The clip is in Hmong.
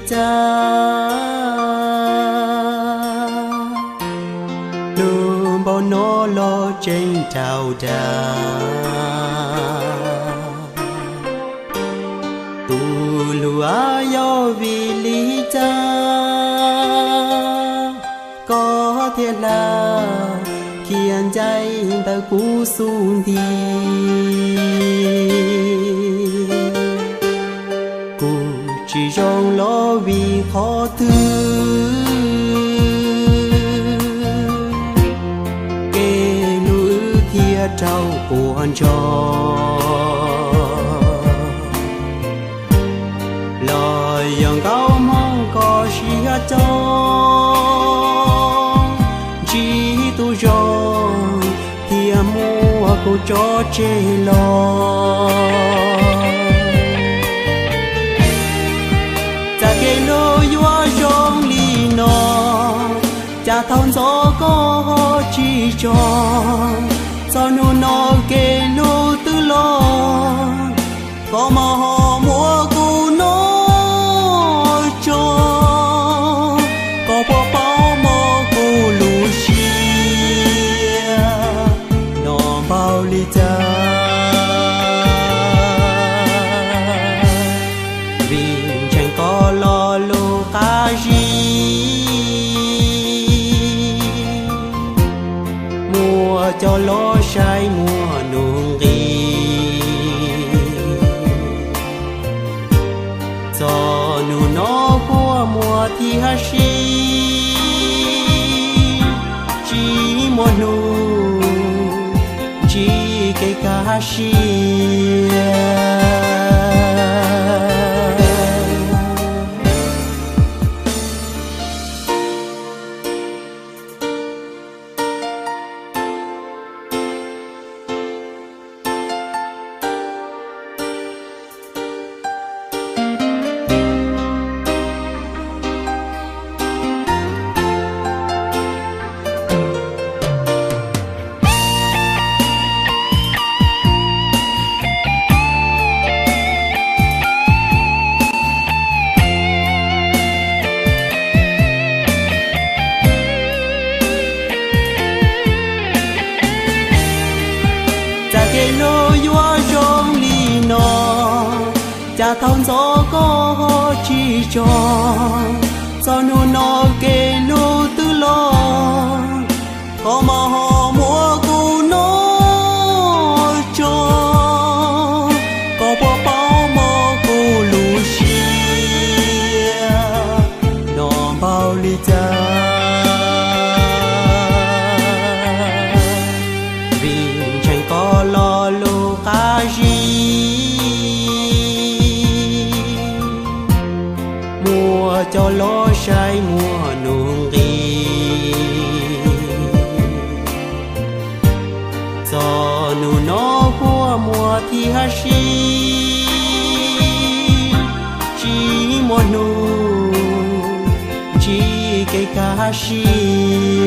cas, lub npaum no los tseem raug dag. Tus hluas, yog vim li cas koj thiaj hla khiav ncaim ntawm kuv xub ntiag? Kuv tsis zoo los vim qhov twg, kev hlub wb thiaj raug puas ntsoog? Los yog nkauj Hmoob koj siab coob, ntsib tus zoo thiaj muab kuv tso tseg los? Cas kev hlub yuav zoo li no, cas thaum ntxov koj ho tsis tso? Txog hnub no kev hlub twb los, koj mas ho muab kuv noj tso. Koj puas paub mog kuv lub siab no npaum li cas? Vim ntseeg koj lo lus qab zib, muaj cov loj saib muaj nus nqi. Txog hnub no kua muag thiaj sib, tsis muaj hnub, tsis kev kaj siab. Cas kev hlub yuav zoo li no, cas thaum ntxov koj ho tsis tso? Txog hnub no kev hlub twb los, koj mas ho muab kuv noj tso. Koj puas paub mog kuv lub siab no npaum li cas? Vim ntseeg koj lo lus qab zib, muaj cov loj saib muaj nus nqi. Txog hnub no kua muag thiaj sib, tsis muaj hnub, tsis kev kaj siab.